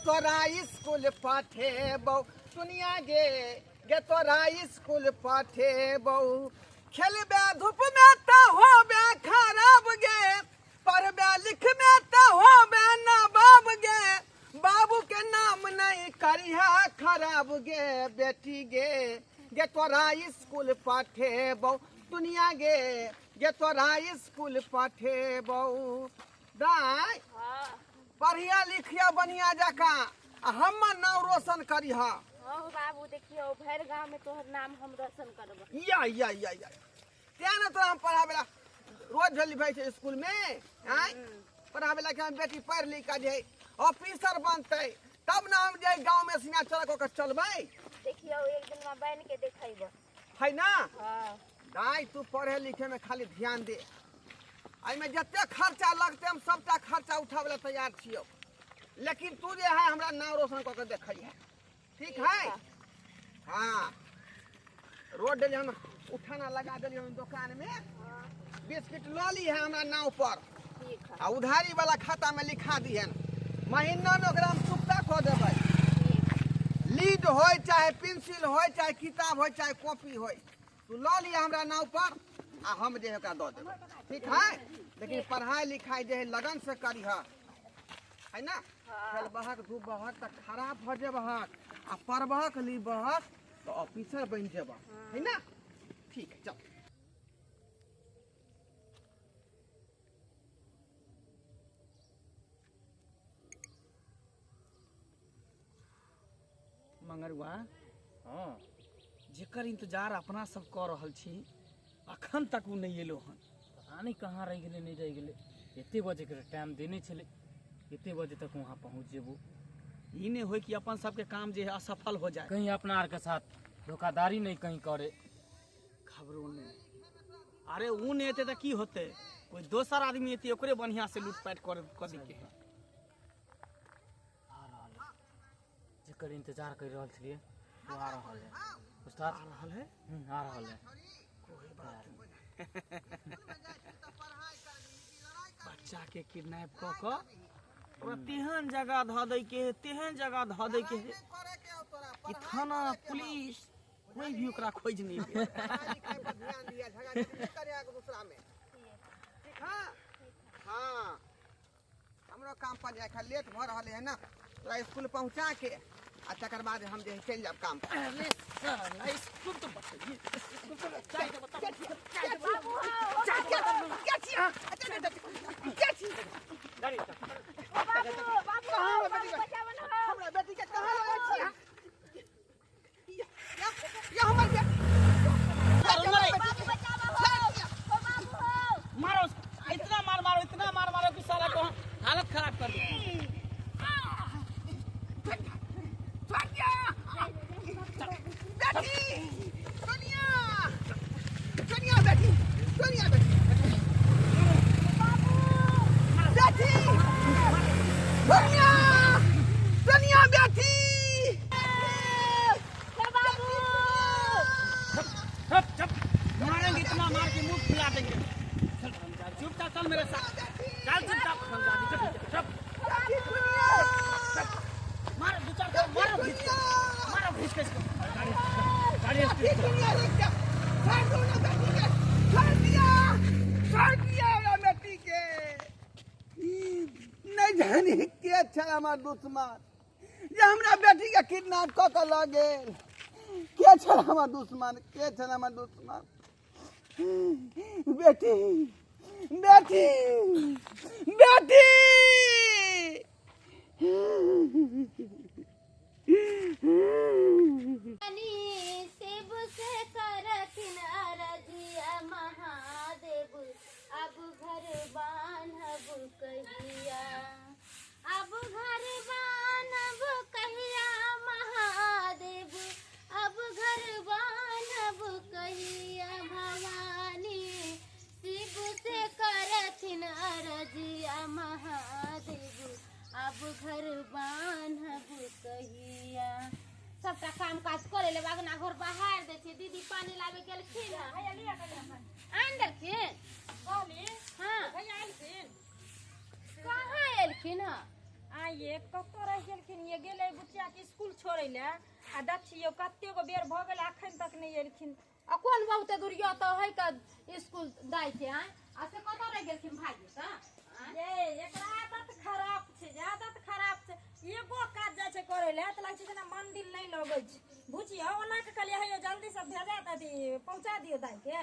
तोरा स्कूल पठेबौ सुनिया गे, गे तोरा स्कूल पठेबौ। खेलबे धूपमे तऽ होबे खराब गे, पढ़बे लिखबे तऽ होबे नवाब गे, बाबू के नाम नहीं करिहा खराब गे बेटी गे, गे तोरा स्कूल पठेबौ दुनिया गे, गे तोरा स्कूल पठेबौ। दाइ पढ़िया लिखिया बढ़िया जकाँ आ हमर नाम रोशन करिहा। हाँ बाबू देखियो भरि गाँव में तोहर नाम हम रोशन करब। या या या या तें ने तोरा हम पढ़ाबे ला रोज भेली भाई छै स्कूल में, आँय पढ़ाबे ला कि हम बेटी पढ़ लिख के जे ऑफिसर बनतै तब ने हम जे गाँव में सीना चढ़ कऽ चलबै। देखियो एक दिन में बन के देखेबो है ना। हाँ दाइ तू पढ़े लिखे में खाली ध्यान दे, एहिमे जते खर्चा लगतै हम सबटा खर्चा उठाबै ला तैयार छियौ, लेकिन तू जे है हमरा नाम रोशन कऽ के देखै है, ठीक है? हाँ रोड देलियै हम, उठाना लगा देलियै हम दोकान में, बिस्किट लऽ ली है हमरा नाव पर आ उधारी वाला खाता में लिखा दिहन, महीना में ओकरा हम चुकता कऽ देबै। लीड होय चाहे पेंसिल होय चाहे किताब होय चाहे कॉपी होय, तू लऽ लिअ हमरा नाव पर आ हम जे है ओकरा दऽ देबै, ठीक है? लेकिन पढ़ाई लिखाई जे है लगन से करिह है ना। खेलबहक धूपबहक तऽ खराब भऽ जेबहक आ पढ़बहक लिखबहक तऽ ऑफिसर बनि जेबह, है ना? ठीक है चल। मंगरुआ, हाँ जेकर इंतजार अपना सब कऽ रहल छी अखन तक ओ नहि एलो हन। पता नहीं कहाँ रहि गेलै, नहि रहि गेलै। एते बजे के टाइम देने छलै, एते बजे तक वहाँ पहुँच जेबो। ई नहि होय कि अपन सबके काम जे है असफल हो जाए, कहीं अपना आर के साथ धोखाधड़ी नहीं कहीं करे। खबरो नहीं। अरे ऊ नहीं एते तऽ की होते, कोई दोसर आदमी एते ओकरे बढ़िया से लूटपाट कर दी के है। आ रहल है जेकर इंतजार कर रहल छलियै वो आ रहल है। उस्ताद आ रहल है? आ रहल है। कोई बात नहीं। बच्चा के किडनैप कऽ कऽ ओकरा तेहन जगह धऽ दै के है, तेहन जगह धऽ दै के है कि थाना पुलिस कोई भी ओकरा खोज नहीं पे। पढ़ाई लिखाई पर ध्यान दिया, झगड़ा नहीं करे आगे दूसरा में, ठीक है? हाँ हमरो काम पर जाए खाली लेट भऽ रहल है ना, तोरा स्कूल पहुंचा के आ तकर बाद हम जे चलि जाब काम पर। अरे साला स्कूल तो बताइए, स्कूल तो चाय के बताओ, चाय के बाबू, हाँ, क्या क्या छी हाँ अच्छा अच्छा क्या छी गाड़ी बाबू, बाबू, कहाँ बाबू, बेटी के? बचावन हो। हमरा बेटी के कहाँ लऽ छी हाँ? या या हमर बेटी। बाबू, बचावा हो। ओ बाबू हो। मारो उसको, इतना मार मारो, इतना मार मारो कि साला को हालत खराब कर दो। बेटी सोनिया, सोनिया बेटी, सोनिया बेटी, बेटी सोनिया, सोनिया बेटी। हे बाबू। चुप चुप, मारेंगे इतना मार के मुंह फुला देंगे। चल चुपचाप चल मेरे साथ, चल चुपचाप। चुप चुप, मारो दो चार को, मारो घिस के, मारो घिस के इसको। गाड़ी बेटी सोनिया रुक जा, छोड़ दो ना बेटी के, छोड़ दिया, छोड़ दिया हमरा बेटी के। नहीं जानी के छल हमार दुश्मन जे हमरा बेटी के किडनैप कऽ के लऽ गेल। के छल हमार दुश्मन, के छल हमार दुश्मन? बेटी, बेटी, बेटी। शिव से करथिन अरजिया महादेव, अब घर बान्हब कहिया, अब घर बान्हब कहिया महादेव, अब घर बान्हब कहिया भवानी। शिव से करथिन अरजिया महादेव, अब घर बान्हब कहिया। सबटा काम काज करे ले अगना घर बहार दै छै। दीदी पानी लाबे गेलखिन हँ, आनि देलखिन। हाँ कहाँ एलखिन हँ? आइए कतऽ रहि गेलखिन ये? गेलै बुचिया के स्कूल छोड़ै लए आ देखियौ कते गो बेर भऽ गेल, अखन तक नहि एलखिन। आ कोन बहुते दूरियो तऽ है के स्कूल दाइ के आय, आ से कतऽ रहि गेलखिन भाईजी तऽ? ये एकरा आदत खराब छै, जे आदत खराब छै। एगो काज जाइ छै करै लए तऽ लागै छै जेना मन दिल नहि लगै छै। बुझियौ ओना के कहलियै हे यौ जल्दी से भेजा तऽ अथी पहुँचा दियौ दाइ के,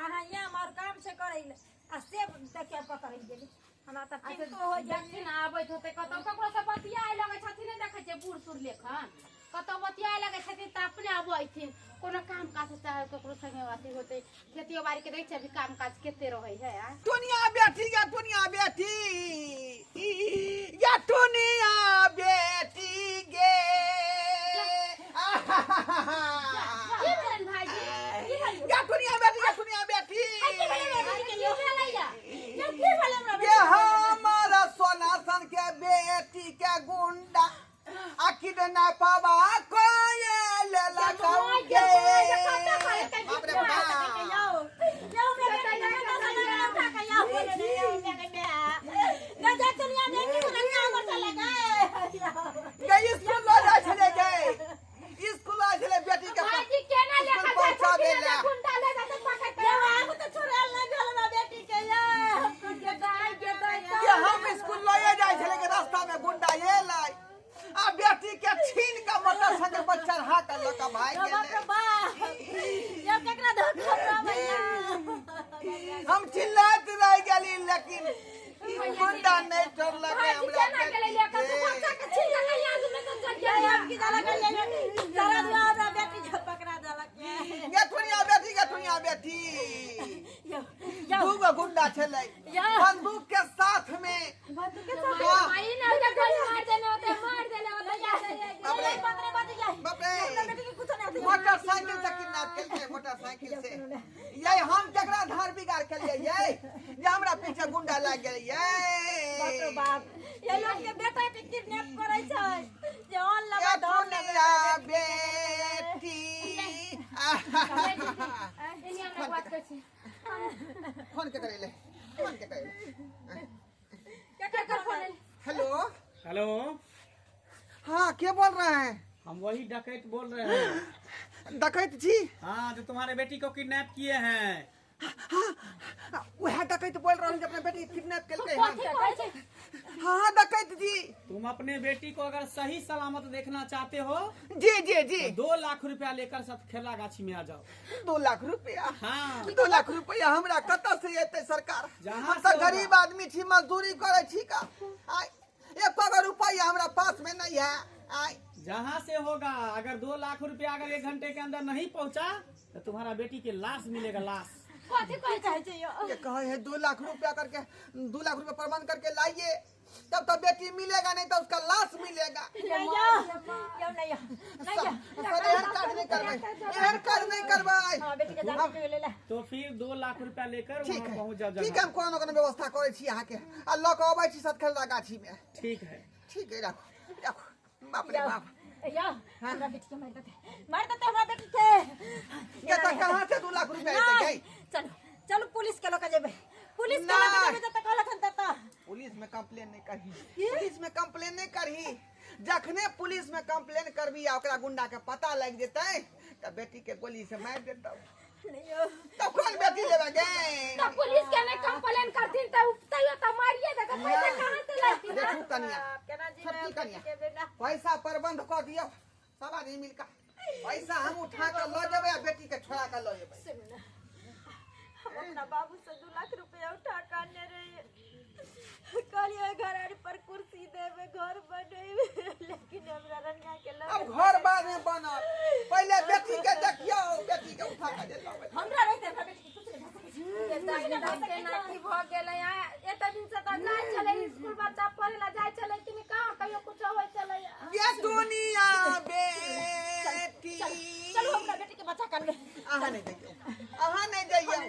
अहाँ यहाँ हमर काम छै करै लए, आ से देखियौ कतऽ रहि गेलै। हमरा तऽ चिंतो हो जाइ। देखथिन आबैत होतै कतौ, ककरो से बतियाए लगै छथिन। नहि देखै छियै बूढ़ सूढ़ लेखन कतौ बतियाए लगै छथिन तऽ अपने अबैथिन। कोनो काम काज चाहे ककरो संगे अथी होतै, खेतियो बाड़ी के देखै छियै अभी काम काज कते रहै है। आ टुनिया बेटी या टुनिया बेटी या टुनिया बेटी गे। की भेलनि भाईजी? की भेल? या टुनिया बेटी या टुनिया बेटी। की भेलैया? यौ की भेलै हमरा? ये हमारा सोना सन के बेटी के गुंडा आखिर ना पावा कोये ले लगाऊ गे। बाप रे बाप। यौ यौ हमरा बेटी के कतऽ से लगा उठा के यौ बोले ने यौ के गे जा दुनिया बेटी को रंगा हमर चले गए। गे स्कूल लऽ जाइ छलै, गे स्कूल लऽ जाइ छलै बेटी के। भाईजी केना स्कूल लेकर जाइ पहुँचाबै छथिन? लए। गुंडा ले जाते पकड़ के। यौ आब तऽ छोड़ल नहि भेल हमरा बेटी के यौ के दाइ के दाइ। ये हम स्कूल लए जाइ छलै के रास्ता में गुंडा एलै आ बेटी के छीन के मोटरसाइकिल पर चढ़ा के लऽ के भागि यौ बाप रे गेलै। बाप, यौ केकरा धोखा भैया? हम चिल्लाइत रहि गेली लेकिन ई गुंडा नहि छोड़लकै भाईजी हमरा केना गेलै लेकर? बेटी के। बच्चा के छीन के याद में तऽ चल यौ गेलै। हम की जाला करियै? सारा दुआ हमरा बेटी के पकड़ा देलक। गे टुनिया बेटी, गे टुनिया बेटी। यौ यौ दू गो गुंडा छलै यौ। बंदूक के साथ में। बंदूक के साथ? हाँ। भाई ने ओकरा गोली मार देने होते, मार देने होते। बाप रे। बाप रे बाप रे। बाप रे। हमरा बेटी के कुछो नहीं होतै। मोटरसाइकिल से किडनैप केलकै, मोटरसाइकिल से। ये हम केकरा धार बिगाड़ केलियै ये जे हमरा पीछे गुंडा लागि गेलै ये? बाप रे बाप, ये लोग के बेटा के किडनैप करै छै जे ऑन ये लगा धर। टुनिया बेटी। एनी हमरा बात कहै छी। फोन के करेले, फोन के करेले। केकर फोन एलै? हेलो। हेलो। हाँ, के बोल रहे हैं? हम वही डकैत बोल रहे हैं। डकैत जी? हाँ, जो तुम्हारे बेटी को किडनैप किए हैं। हाँ, वह डकैत बोल रहा हूँ जो अपने बेटी के किडनैप केलकै हन। कथी कहै छै? हाँ हाँ, डकैत जी। तुम अपने बेटी को अगर सही सलामत देखना चाहते हो जी जी जी तो 2 लाख रुपया लेकर सतखेला गाछी में आ जाओ। 2 लाख रुपया? हाँ। 2 लाख रुपया हमरा कतऽ से एतै सरकार? जहाँ हम से तऽ होगा। गरीब आदमी छी, मजदूरी करै छी का। आय एको गो रुपया हमरा पास में नहीं है आय। जहाँ से होगा, अगर 2 लाख रुपया अगर 1 घंटे के अंदर नहीं पहुँचा तो तुम्हारा बेटी के लाश मिलेगा, लाश। कथी कहै छै? छै यौ। ये कहे है 2 लाख रुपया करके, 2 लाख रुपया प्रबंध करके लाइए तब तो बेटी मिलेगा, नहीं तो उसका लाश मिलेगा। नहीं यौ यौ, नहीं यौ, नहीं यौ। सर, एहन काज नहीं करबै, एहन काज नहीं करबै। हाँ, बेटी के जान के ले ले। तो फिर 2 लाख रुपया लेकर ठीक वहाँ है। पहुँच जाओ ठीक है। जगह। हम कोनो न कोनो व्यवस्था करै छी अहाँके आ लऽ कऽ अबै छी सतखेला गाछी में। ठीक है। ठीक है, राखू राखू। बाप रे बाप। यौ, हमरा बेटी के मार देते, मार देते हमरा बेटी के। ये तो कहाँ से 2 लाख रुपया एतै नहीं, गई? चलो चलो, पुलिस के लऽ के जेबै, पुलिस के लऽ के नहीं। जेबै तऽ कहलक हन तऽ पुलिस में कंप्लेन नहीं करही, पुलिस में कंप्लेन नहीं करही। जखने पुलिस में कंप्लेन करबी आ ओकरा गुंडा के पता लागि जेतै तऽ बेटी के गोली से मारि देतौ। नहीं यौ। तब कोन बेटी लेबै गे? तऽ पुलिस के नहि कंप्लेन करथिन तऽ तैयो तऽ मारिए देतै। पैसा कहाँ से लाथिन? देखू कनिया। केना जीबै छोटकी बेटी कनिया। के बिना? पैसा प्रबंध कऽ दियौ सब आदमी मिलकर। पैसा हम उठा कऽ लऽ जेबै आ बेटी के छोड़ा कऽ लऽ जेबै। सुनू ना, हम अपना बाबू से 2 लाख रुपया उठा के आने रहिए। कहलिए घर आर पर कुर्सी देबै, घर बनेबै, लेकिन हमरा रनिया के लग अब घर बाद में बनत, पहिले बेटी के देखियौ, बेटी के उठा कऽ जे लऽ हमरा रहते हमरा बेटी के कुछ नहीं भऽ सकै छै। केना की भऽ गेलै? एते दिन से तऽ जाइ छलै स्कूल, बच्चा पढ़े ला जाइ छलै कि नहि? कहाँ कहियो कुछो होइ छलै? ये दुनिया बेटी। चलू, हमरा बेटी के बचा कर ले। अहाँ नहि जइयौ, अहाँ नहि जइयौ।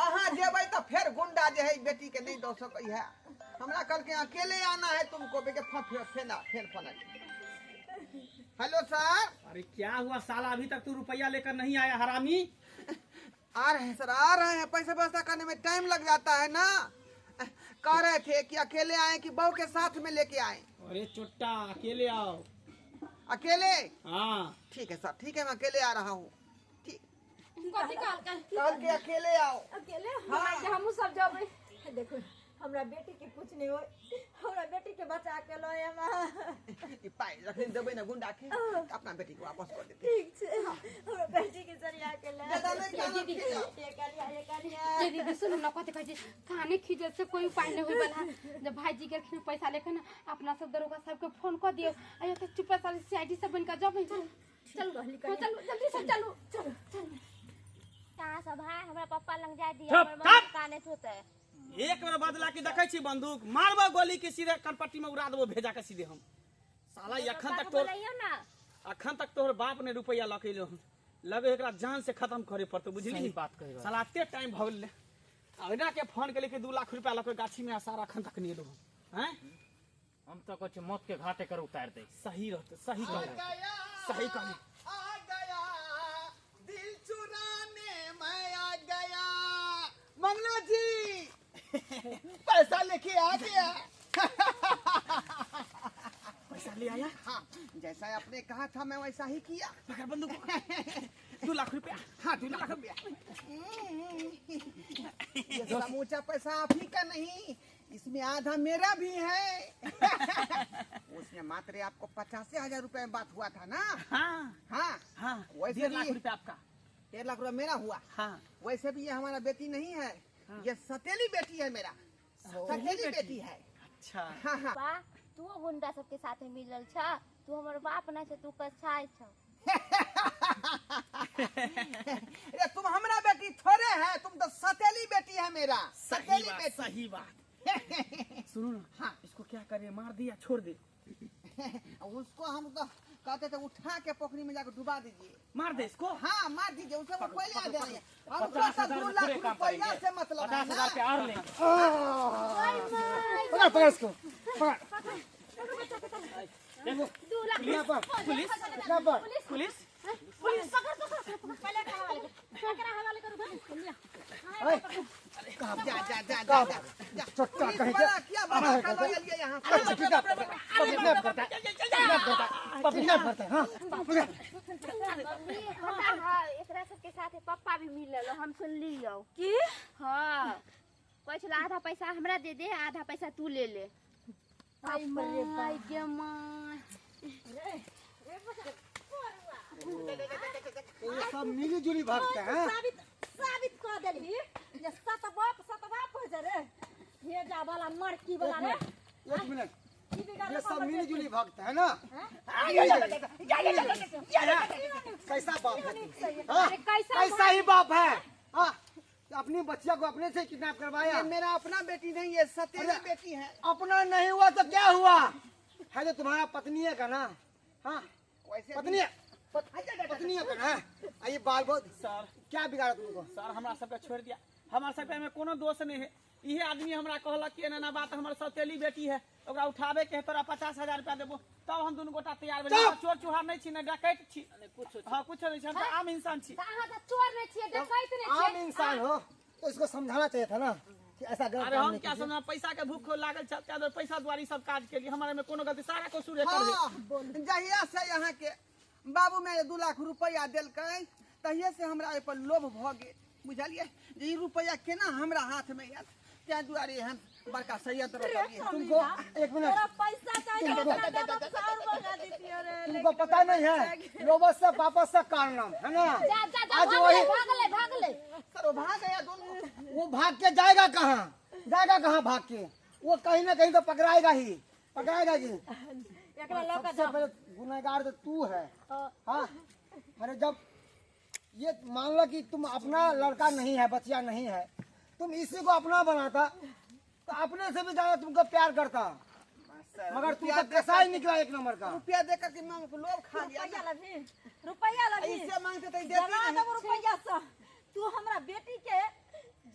अहाँ जेबै तऽ फेर गुंडा जे है बेटी के नहीं दऽ सकै है। हमरा कहलकै अकेले आना है तुमको। बेके फेर फेर फेर फोन आयल। Hello sir. अरे क्या हुआ साला, अभी तक तू रुपया लेकर नहीं आया हरामी? आ रहे हैं सर, आ रहे हैं। पैसा व्यवस्था करने में टाइम लग जाता है ना। कह रहे थे कि अकेले आए कि बहू के साथ में लेके आए? अरे चोट्टा अकेले आओ। अकेले? हाँ ठीक है सर, ठीक है मैं अकेले आ रहा हूँ। ठीक कल के अकेले आओ। अकेले? हाँ हमहू सब जबै। देखो हमरा बेटी के कुछ नहीं हो, हमरा बेटी के बचा के लो हम। ई पाई रखने देबै ना गुंडा के, अपना बेटी के वापस कर देते। ठीक छै, हमरा बेटी के सरिया के ले। ज्यादा नहीं खाना, ये करिया ये करिया। दीदी सुन ना, कथी कहै छै काने खींचे से कोई उपाय नहीं होय वाला। जब भाईजी गेलखिन पैसा लेके ना, अपना सब दरोगा साहब के फोन कर दियो। आ तो चुपे साले सीआईडी से बन के जबै। चलो चलो चलो जल्दी से चलो चलो चलो। कहाँ सब है हमरा पप्पा लग जाय दिया, हमर मम्मी काने होते। एक बेर बदला के देखै छी बंदूक मारबो गोली के सीधे कनपट्टी में उड़ा देबो भेजा के सीधे हम। साला अखन तक तोर अखन तक तोहर बाप ने रुपया लऽ के एलो हन, लगे एकरा जान से खत्म करे पड़तो, बुझली? सही बात कहि रहल। साला एते टाइम भऽ गेलै, आ ओना के फोन केले कि 2 लाख रुपया लऽ के गाछी में आ, सारा अखन तक नहीं एलो हन। हैं हम तो कहै छी मौत के घाटे कर उतार दे। सही रहते, सही कहले, सही कहले। आ गया दिल चुराने मैं आ गया, मंगला जी पैसा लेके आ गया। पैसा ले आया? हाँ, जैसा आपने कहा था मैं वैसा ही किया। पकड़ बंदूक, 2 लाख रुपया। हाँ 2 लाख रुपया। ये समूचा पैसा आप ही का नहीं, इसमें आधा मेरा भी है। उसमें मात्र आपको 85,000 रुपये में बात हुआ था ना? हाँ हाँ हाँ, वैसे 1.5 लाख रुपया आपका। 1.5 लाख रुपया मेरा हुआ। हाँ वैसे भी ये हमारा बेटी नहीं है, ये सतेली बेटी है मेरा, सतेली बेटी है। अच्छा हाँ हाँ। बा तू गुंडा सबके साथे मिलल छ, तू हमर बाप ना छ, तू कसाई छ। अरे तुम हमरा बेटी थोड़े है, तुम तो सतेली बेटी है मेरा, सतेली बेटी। सही बात। सुनो ना, हाँ इसको क्या करे, मार दिया छोड़ दे? उसको हम तो कहते थे उठा के पोखरी में जाकर डुबा दीजिए। मार दे इसको? हाँ मार दीजिए, उसे वो कोई ले दे रही है। हमको तो 2 लाख रुपया से मतलब है। 50,000 पे और लेंगे। पकड़ पकड़ इसको, पकड़। 2 लाख। पुलिस पुलिस पुलिस पकड़ पकड़, पहले एकरा हवाले कर, एकरा हवाले करू। जा जा जा जा जा, चोट्टा कहीं क्या बात कर लिया यहाँ? किडनैप करता है, किडनैप करता है, किडनैप करता है। हां मम्मी पता है एकरा सबके साथे पप्पा भी मिलल, हम सुनलियो की। हां कहै छल आधा पैसा हमरा दे दे, आधा पैसा तू ले ले। आई my गे my, ये सब मिली जुली भागता है। साबित साबित कर देलही जे सत बाप हो जा रे, हे जा वाला मरकी वाला रे। एक मिनट, ये सब मिली जुली भक्त है ना? कैसा बाप है? कैसा ही बाप है? हाँ, अपनी बच्चिया को अपने से किडनैप करवाया। ये मेरा अपना बेटी नहीं है, सतेली बेटी है। अपना नहीं हुआ तो क्या हुआ? है जो तुम्हारा पत्नी है का ना? हाँ पत्नी है, पत्नी है का ना? आइए बाल बहुत सर क्या बिगाड़ा तुमको? सर हमरा सबके छोड़ दिया, हमार सबके में कोनो दोष नहीं है। इहे आदमी हमरा कहलक कि एना एना बात, हमर सौतेली बेटी है, ओकरा उठाबे के है, तोरा 50,000 रुपया देबो तब हम दुनू गोटा तैयार भेलियै। चोर चुहार नहीं छी, ना डकैत छी, हाँ कुछ नहीं छी, हम आम इंसान छी। अहाँ तो चोर नहीं छियै, डकैत नहीं छियै। आम इंसान हो तो इसको समझाना चाहिए था ना कि ऐसा गलत अरे काम हम नहीं क्या कीजिए। समझा, पैसा के भूख लागल छल, ताहि दुआरे पैसा दुआरे सब काज केलियै, हमरा में कोनो गलती, सारा कसूर एकर है। हाँ, जहिया से यहाँ के बाबू में 2 लाख रुपया देलकै तहिये से हमरा एहि पर लोभ भऽ गेल, बुझलियै? जे ई रुपया केना हमरा हाथ में आयत, ताहि दुआरे एहन बड़का षड्यंत्र रचलियै। तुमको एक मिनट, तोरा पैसा चाहिए तो देबो, और मंगा देतियो रे। तुमको पता नहीं है लोबस से वापस से कारणम है ना? जा जा जा, आज भाग वही ले भाग ले भाग ले। सर वो भाग गया दोनों। वो भाग के जाएगा कहाँ, जाएगा कहाँ भाग के? वो कहीं ना कहीं तो पकड़ाएगा ही, पकड़ाएगा जी। एकरा लऽ के सबसे जाओ। पहले गुनहगार तो तू है। हाँ अरे जब ये मान लो कि तुम अपना लड़का नहीं है, बच्चिया नहीं है, तुम इसी को अपना बनाता तो अपने से भी ज्यादा तुमको प्यार करता, मगर तू तो कसाई निकला एक नंबर का। रुपया दे करके मांग को लोभ खा लिया। रुपया लभी, रुपया लभी, ऐसे मांगते तो देती जमा नहीं। देबो रुपया से। तू हमरा बेटी के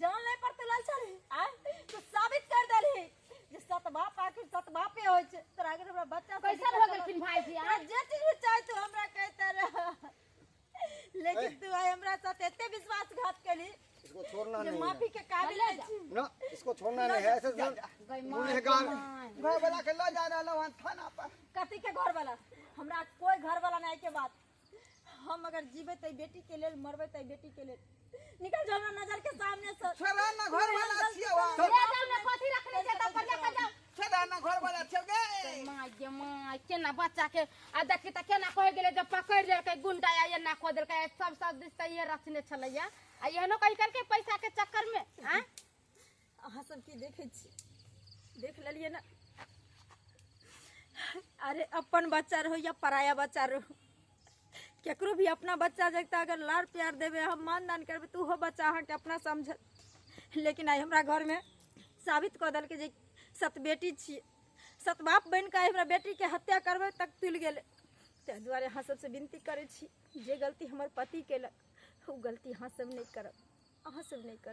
जान ले पर तुलल छली, आ तू साबित कर देलही जे सत बाप आखिर सत बापे होय छै। तोरा आगे हमरा बच्चा से कैसन हो गेलखिन भाईजी? तोरा जे चीज भी चाहे तू हमरा कहते रह, लेकिन तू आइ हमरा साथ एते विश्वासघात केली इसको छोड़ना जे नहीं माफी है के काबिल ले नहीं जा। छी। ना, इसको छोड़ना नहीं है, ऐसे गई माय, गुनहगार माय। घर वाला के लऽ जा रहलहुँ हन थाना पर। कथी के घर वाला? हमरा कोई घर वाला नहीं के बात। हम अगर जीवे त बेटी के लेल, मरबे त बेटी के लेल। निकल जाओ हमरा नजर के सामने से। छोड़ा ना, घर वाला छियौ। ले जाओ ने, कथी रखने छै तब पर लेके जाओ। छोड़ा ना, घर वाला छियौ गे। माय गे माय, केना बच्चा के आ देखी त केना कहि गेलै जब पकड़ि लेलकै गुंडा आ एना कऽ देलकै। सब सब दिस तऽ इहे रचने छलैया आ एहनो कहि केलकै पैसा के चक्कर में। आँय, अहाँ सब की देखै छी? देख लेलियै ने? अरे अपन बच्चा रहो या पराया बच्चा रहो, केकरो भी अपना बच्चा जगता अगर लाड़ प्यार देबै, हम मान दान करबै, तऽ ओहो बच्चा अहाँके अपना समझत। लेकिन आइ हमरा घरमे साबित कऽ देलकै जे सत बेटी छियै, सत बाप बनि कऽ आइ हमरा बेटीके हत्या करबै तक तुलि गेलै। ताहि दुआरे अहाँ सबसँ विनती करै छी, जे गलती हमर पति केलक ओ गलती अहाँ सब नहि करब, अहाँ सब नहि करब।